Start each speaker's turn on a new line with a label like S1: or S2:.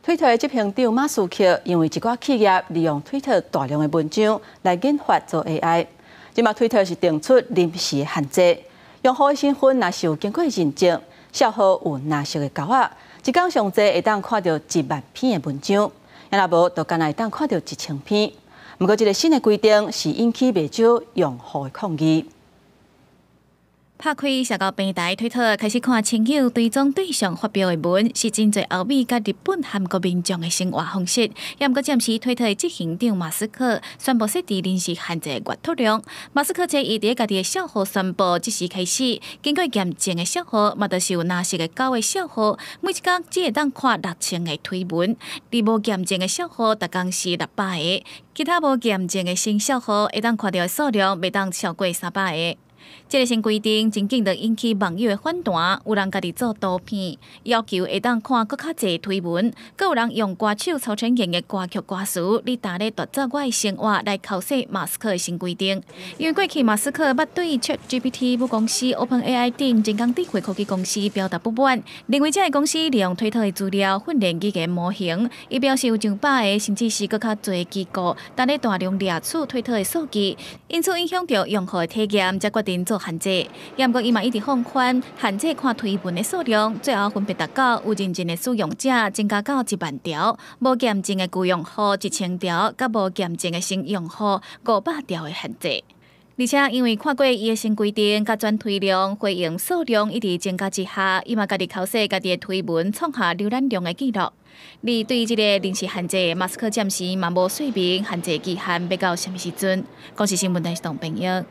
S1: 推特的執行長馬斯克因為一寡企業利用推特大量的文章來研發做 AI，這馬推特是定出臨時的限制，用戶的身份若是有經過認證，帳號有藍色的勾仔，一工上濟會當看著1萬篇的文章，若無就干焦會當看著1000篇。毋過，這个新的規定是引起袂少用戶的抗議。
S2: 拍開社交平台推特，開始看親友追蹤對象發表的文，是真濟歐美佮日本、韓國民眾的生活方式。也毋過，暫時推特的執行長馬斯克宣布設置臨時限制閱讀量。馬斯克這伊佇家己的帳號宣布，這時開始經過驗證的帳號，嘛就是有藍色的勾的帳號，每一工只會當看6000個推文；佇無驗證的帳號，逐工是600個。其他無驗證的新帳號會當看著的數量，袂當超過300個。這个新規定真緊就引起網友的反彈，有人家己做圖片，要求會當看閣較濟推文，閣有人用歌手曹承衍的歌曲歌詞“你呾咧奪走我的生活”來剾洗馬斯克的新規定。因為過去馬斯克捌對 ChatGPT 母公司 OpenAI 等人工智慧科技公司表達不滿，認為這个公司利用推特的資料訓練語言模型，伊表示有上百个甚至是閣較濟機構，呾咧大量掠取推特的數據，因此影響著用戶的體驗，才決定做限制。也毋過伊嘛一直放寬限制看推文的數量，最後分別達到有認證的使用者增加到1萬條，無驗證的舊用戶1000條，佮無驗證的新用戶500條的限制。而且因為看過伊的新規定，佮轉推量、回應數量一直增加之下，伊嘛家己剾洗家己的推文創下瀏覽量的紀錄。而對這个臨時限制，馬斯克暫時嘛無說明限制期限欲到啥物時陣。公視新聞台是董朋友。